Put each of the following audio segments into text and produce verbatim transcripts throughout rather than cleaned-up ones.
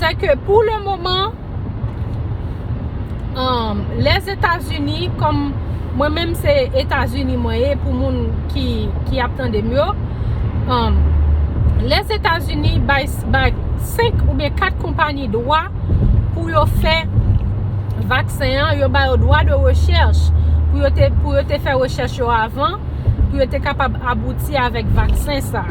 Se ke pou le moman, um, Lèzetazini, kòm mwen menm se Etazini mwen ye, pou moun ki, ki ap tande m yo, um, Lèzetazini bay, bay senk oubyen kat konpayi dwa pou yo fè vaksen an, yo ba yo dwa de rechèch pou yo te, pou yo te fè rechèch yo avan, pou yo te kapab abouti avèk vaksen sa.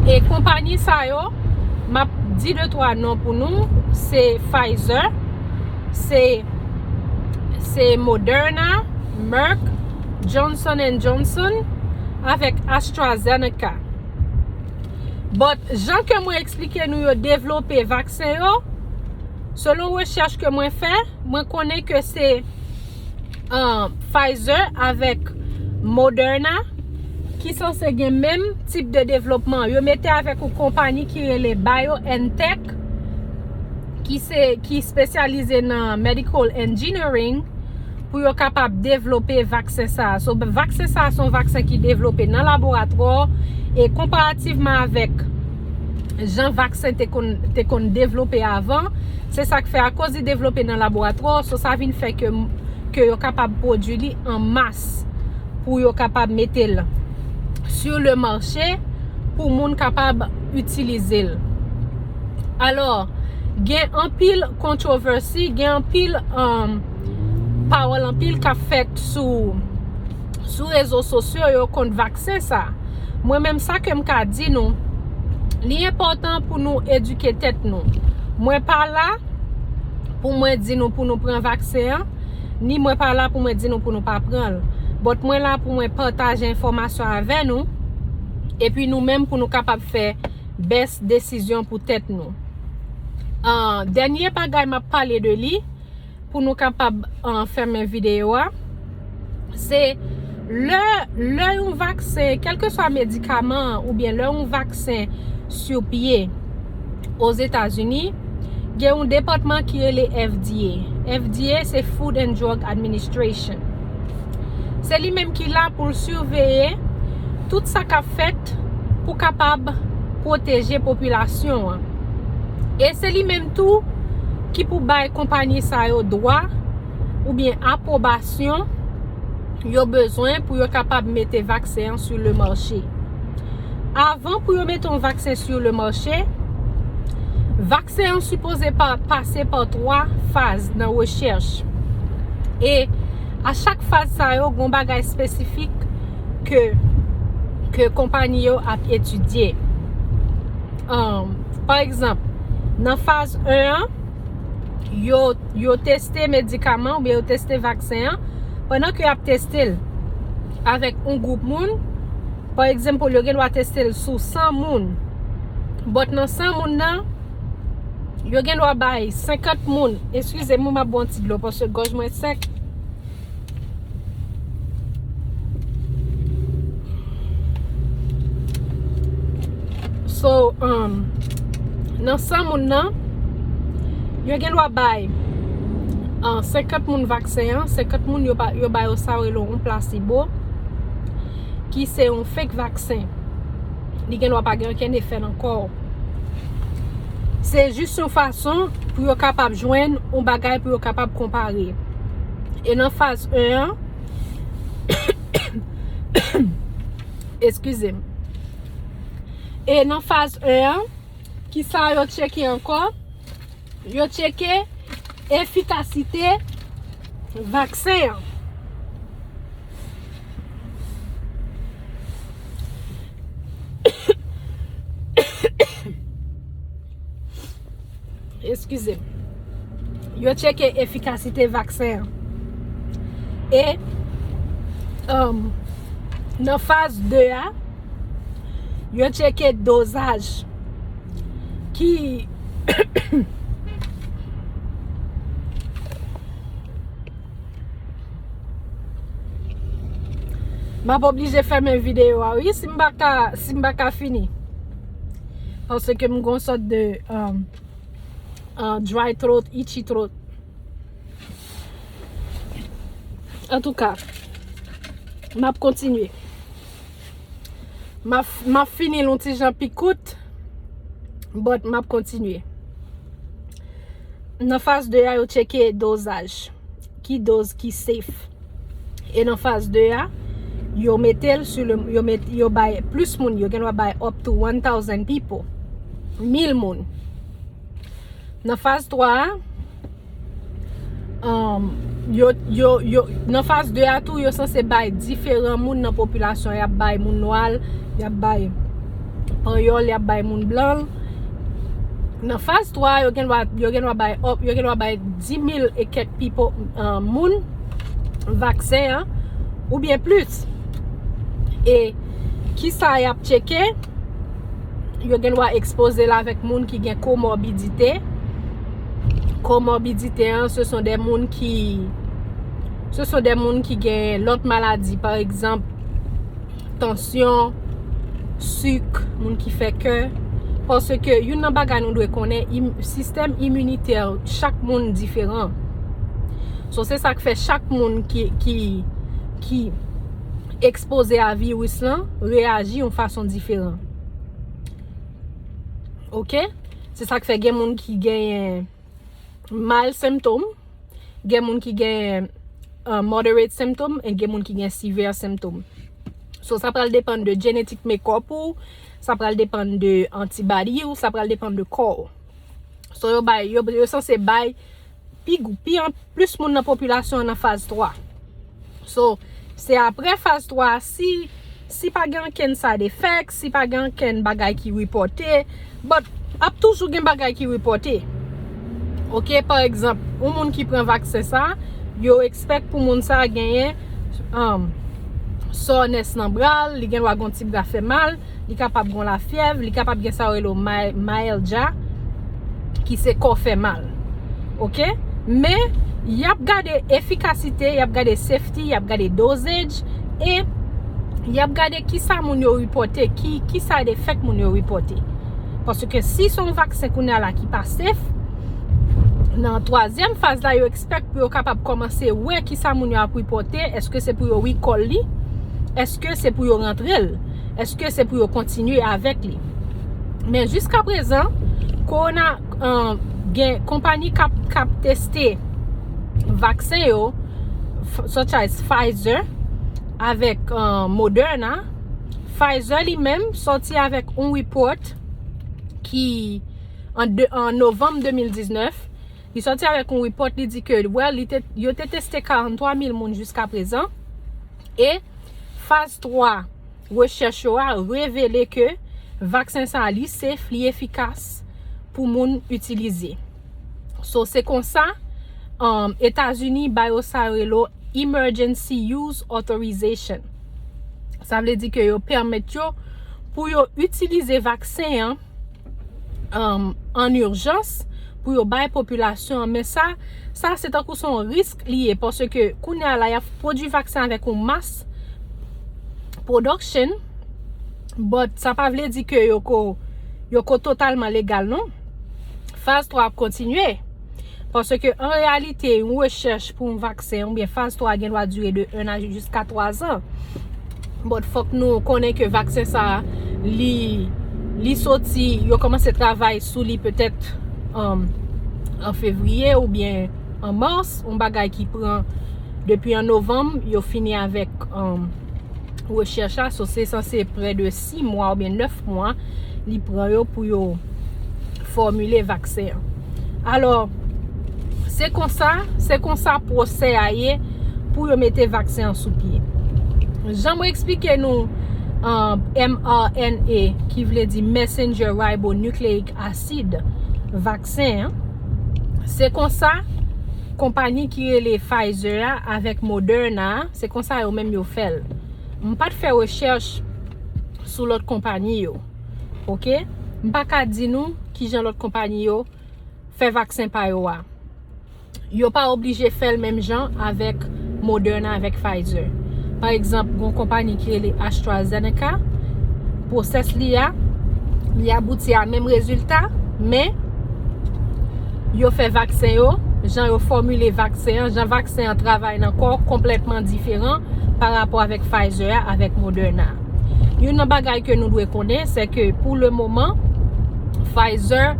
E konpayi sa yo, m ap di de twa non pou nou, se Pfizer, se, se Moderna, Merck, Johnson and Johnson, avèk AstraZeneca. But, jan ke mwen eksplike nou yo devlope vaksen yo, selon rechèch ke mwen fè, mwen konnen ke se, uh, Pfizer avèk Moderna ki sanse gen menm tip de devlopman. Yo mete avèk yon konpayi ki rele BioNTech, ki se, ki espesyalize nan medical engineering, pou yo kapab devlope vaksen sa a. So, vaksen sa a se yon vaksen ki devlope nan laboratwa, e konparativman avèk jan vaksen te konn, te konn devlope avan, se sa k fè akoz li devlope nan laboratwa, so sa vin fè ke, ke yo kapab pwodui li an mas pou yo kapab mete l sur le marché pou moun kapab itilize l. Alò, gen anpil controversy, gen anpil, um, pawòl anpil k ap fèt sou, sou rezo sosyo yo kont vaksen sa. Mwen menm, sa ke m ka di nou, li enpòtan pou nou edike tèt nou. Mwen pa la pou mwen di nou pou nou pran vaksen an, ni mwen pa la pou mwen di nou pou nou pa pran l. But mwen la pou mwen pataje enfòmasyon avè nou, epi nou menm pou nou kapab fè best desizyon pou tèt nou. Ah, dènye bagay m ap pale de li, pou nou kapab, ah, fèmen videyo a, se lè, lè yon vaksen, kèlkeswa medikaman an, oubyen lè yon vaksen sou pye Ozetazini, gen yon depatman ki rele F D A. F D A se Food and Drug Administration. Se li menm ki la pou l siveye tout sa k ap fèt pou kapab pwoteje popilasyon an. E se li menm tou ki pou bay konpayi sa yo dwa oubyen apwobasyon yo bezwen pou yo kapab mete vaksen an sur le marché. Avan pou yo mete yon vaksen sur le marché, vaksen an sipoze pa, pase pa twa faz nan rechèch. E a chak faz sa yo, gen yon bagay espesifik ke, ke konpayi yo ap etidye. Um, pa egzanp, nan faz en an, yo, yo teste medikaman oubyen yo teste vaksen an. Pandan ke y ap teste l avèk yon gwoup moun, pa egzanp, yo gen dwa teste l sou san moun. But nan san moun nan, yo gen dwa bay senkant moun. Eskize m, m ap bwè yon ti dlo paske gòj mwen sèk. So, um, nan san moun nan, yo gen dwa bay, uh, senkant moun vaksen an, senkant moun yo ba, yo ba yo sa yo rele yon plasebo, ki se yon fake vaksen. Li gen dwa pa gen okenn efè nan kò w. Se jis yon fason pou yo kapab jwenn yon bagay pou yo kapab konpare. E nan faz en an, eskize m. E nan faz en an, ki sa yo tcheke ankò? Yo tcheke efikasite vaksen an. Eskize m. Yo tcheke efikasite vaksen an. E, um, nan faz de a, yo tcheke dozaj ki M ap oblije fèmen videyo a, wi, si m pa ka, si m pa ka fini. Paske m gon sòt de, um, uh, dry throat, itchy throat. Antouka, m ap kontinye. M ap, m ap fini l yon ti jan pi kout, but m ap kontinye. Nan faz de a, yo tcheke dozaj. Ki doz ki safe. E nan faz de a, yo mete l sou le, yo met, yo bay plis moun, yo gen dwa bay up to one thousand people. Mil moun. Nan faz twa a, um, yo, yo, yo, nan faz de a tou, yo sanse bay diferan moun nan popilasyon. Y ap bay moun nwa l, y ap bay panyòl, y ap bay moun blan l. Nan faz twa a, yo gen dwa, yo gen dwa bay, yo gen dwa bay dis mil e kèk people, uh, moun vaksen an, oubyen plis. E kisa y ap tcheke? Yo gen dwa ekspoze l avèk moun ki gen komorbidite. Komorbidite an, ce sont des moun ki, ce sont des moun ki gen lòt maladi, pa egzanp, tansyon, sik, moun ki fè kè. Paske youn nan bagay nou dwe konnen, im, sistèm iminitè chak moun diferan. So, se sa k fè chak moun ki, ki, ki ekspoze a viris lan reyaji yon fason diferan. Oke? Se sa k fè gen moun ki genyen mild symptom, gen moun ki gen, uh, moderate symptom, e gen moun ki gen severe symptom. So, sa pral depann de genetic makeup ou, sa pral depann de antibody ou, sa pral depann de kò w. So, yo bay, yo, yo sanse bay pi, pi an, plis moun nan popilasyon an nan faz twa. So, se apre faz twa a, si, si pa gen ankenn side effect, si pa gen ankenn bagay ki repòte, but ap toujou gen bagay ki repòte. Oke, pa egzanp, yon moun ki pran vaksen sa, yo expect pou moun sa genyen, um, soreness nan bra l, li gen dwa gen yon ti bra fè mal, li kapab gen lafyèv, li kapab gen sa yo rele myalgia, ki se kò fè mal. Oke? Men, y ap gade efikasite, y ap gade safety, y ap gade dosage, e y ap gade kisa moun yo repòte, ki, ki side effect moun yo repòte. Paske si se yon vaksen kounye a la ki pa safe, nan twazyèm faz la, yo expect pou yo kapab kòmanse wè kisa moun yo ap repòte, èske se pou yo recall li, èske se pou yo rantre l, èske se pou yo kontinye avèk li. Men jiska prezan, kowona, uh, gen konpayi k ap, k ap teste vaksen yo, such as Pfizer avèk, uh, Moderna. Pfizer li menm sòti avèk yon report ki an, de, an novanm de mil diznèf, li sòti avèk yon report, li di ke, well, li te, yo te teste karant twa mil moun jiska prezan, e faz twa rechèch yo a revele ke vaksen sa a, li safe, li efikas pou moun itilize. So, se konsa, um, Etazini ba yo sa yo rele emergency use authorization. Sa vle di ke yo pèmèt yo pou yo itilize vaksen an, um, an ijans pou yo bay popilasyon an. Men sa, sa se tankou se yon risk li ye, paske kounye a la, y ap pwodui vaksen avèk yon mass production, but sa pa vle di ke yo ko, yo ko totalman legal, non. Faz twa ap kontinye. Paske, an reyalite, yon rechèch pou yon vaksen oubyen faz twa gen dwa dire de un a jiska twa zan. But fòk nou konnen ke vaksen sa a, li, li soti, yo kòmanse travay sou li petèt, um, an fevriye oubyen an mas, yon bagay ki pran depi an novanm, yo fini avèk, um, rechèch la, so se sanse prè de sis mwa oubyen nèf mwa li pran yo pou yo fòmile vaksen an. Alò, se konsa, se konsa pwosè a ye pou yo mete vaksen an sou pye. Jan mwen eksplike nou, uh, M R N A, ki vle di messenger ribonucleic acid, vaksen an, se konsa konpayi ki rele Pfizer a avèk Moderna a, se konsa yo menm yo fè l. M pa t fè rechèch sou lòt konpayi yo. Oke? M pa ka di nou kijan lòt konpayi yo fè vaksen pa yo a. Yo pa oblije fè l menm jan avèk Moderna, avèk Pfizer. Pa egzanp, gon konpayi ki rele AstraZeneca, pwosès li a, li abouti a menm rezilta, men yo fè vaksen yo, jan yo fòmile vaksen an, jan vaksen an travay nan kò, konplètman diferan pa rapò avèk Pfizer a, avèk Moderna. Youn nan bagay ke nou dwe konnen, se ke pou le moman, Pfizer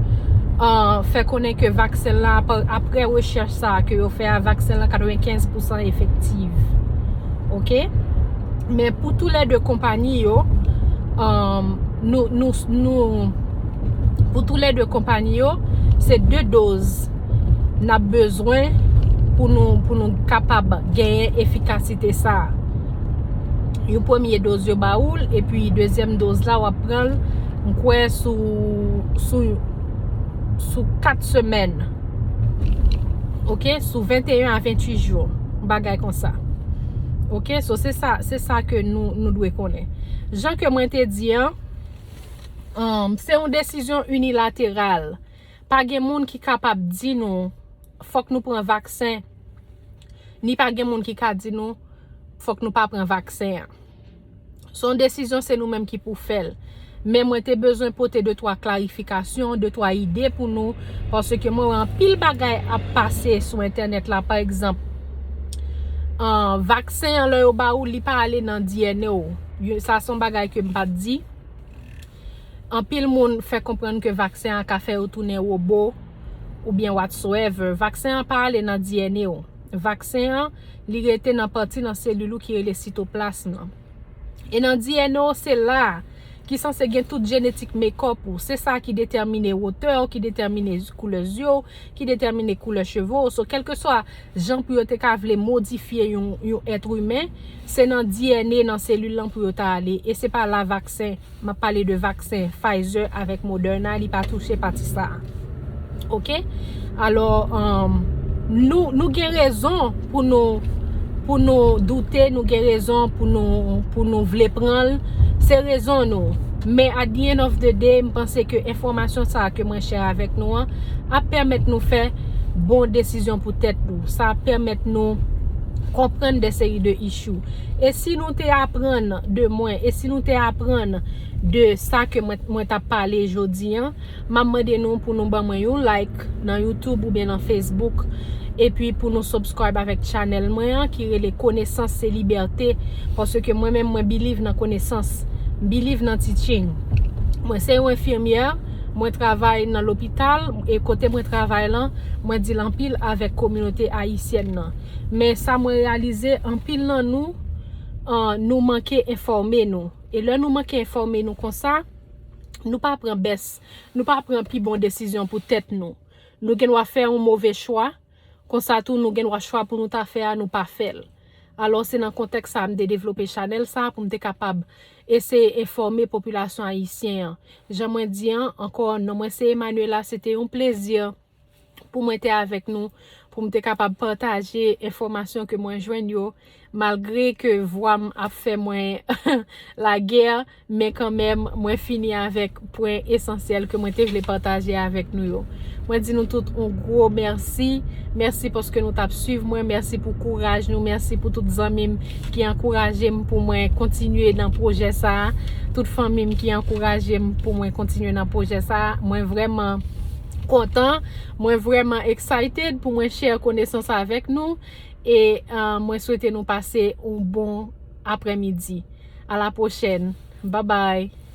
uh, fè konnen ke vaksen la, apre rechèch sa ke yo fè a, vaksen la katrevenkenz pousan efektif. Oke? Men pou tou lè de konpayi yo, um, nou, nou, nou, pou tou lè de konpayi yo, se de doz n ap bezwen pou nou, pou nou kapab genyen efikasite sa a. Yon premye doz yo ba ou l, epi dezyèm doz la w ap pran l, m kwè sou, sou, sou kat semèn. Oke, sou venteyen a venntuit jou, bagay konsa. Oke, so se sa, se sa ke nou, nou dwe konnen. Jan ke mwen te di an, um, se yon desizyon inilateral. Pa gen moun ki kapab di nou fòk nou pran vaksen, ni pa gen moun ki ka di nou fòk nou pa pran vaksen an. Se yon desizyon, se nou menm ki pou fè l. Men mwen te bezwen pote de twa klarifikasyon, de twa ide pou nou, paske mwen wè anpil bagay ap pase sou entènèt la, pa egzanp, an, vaksen an lè yo ba ou, li pa ale nan D N A w. Yo, sa se yon bagay ke m pa t di. Anpil moun fè konprann ke vaksen an ka fè yo tounen wobo oubyen whatsoever. Vaksen an pa ale nan D N A w. Vaksen an, li rete nan pati nan selil ou ki rele sitoplasm nan. E nan D N A w, se la ki sanse gen tout jenetik makeup ou. Se sa ki detèmine wotè w, ki detèmine koulè zye w, ki detèmine koulè cheve w. So, kèlkeswa jan pou yo te ka vle modifye yon, yon èt imen, se nan D N A nan selil lan pou yo ta ale. E se pa la vaksen, m ap pale de vaksen Pfizer avèk Moderna, li pa touche pati sa a. Oke? Alò, um, nou, nou gen rezon pou nou, pou nou doute, nou gen rezon pou nou, pou nou vle pran l. Se rezon nou. Men at the end of the day, m panse ke enfòmasyon sa a ke mwen share avèk nou an ap pèmèt nou fè bon desizyon pou tèt nou. Sa ap pèmèt nou konprann de seri de issue. E si nou te aprann de mwen, e si nou te aprann de sa ke mwen, mwen t ap pale jodi an, m ap mande nou pou nou ban mwen yon like nan YouTube oubyen nan Facebook, epi pou nou subscribe avèk channel mwen an ki rele Konesans se Libète, paske mwen menm mwen believe nan konesans, m believe nan teaching. Mwen se yon enfimyè, mwen travay nan lopital, e kote mwen travay lan, mwen deal anpil avèk kominote ayisyèn nan. Men sa mwen reyalize, anpil nan nou, an, nou manke enfòme nou. E lè nou manke enfòme nou konsa, nou pa pran bèst, nou pa pran pi bon desizyon pou tèt nou. Nou gen dwa fè yon move chwa, konsa tou nou gen dwa chwa pou nou ta fè a, nou pa fè l. Alò, se nan kontèks sa a m te devlope chanèl sa a pou m te kapab eseye enfòme popilasyon ayisyen an. Jan mwen di an, ankò, non mwen se Emmanuela, se te yon plezi pou mwen te avèk nou, pou m te kapab pataje enfòmasyon ke mwen jwenn yo, malgre ke vwa m ap fè mwen lagè, men kanmenm, mwen fini avèk pwen esansyèl ke mwen te vle pataje avèk nou yo. Mwen di nou tout yon gwo mèsi. Mèsi paske nou t ap swiv mwen. Mèsi pou kouraj nou. Mèsi pou tout zanmi m ki ankouraje m pou mwen kontinye nan pwojè sa a. Tout fanmi m ki ankouraje m pou mwen kontinye nan pwojè sa a. Mwen vrèman kontan. Mwen vrèman excited pou mwen share konesans avèk nou. E, uh, mwen swete nou pase yon bon aprèmidi. A la pwochèn. Bye bye.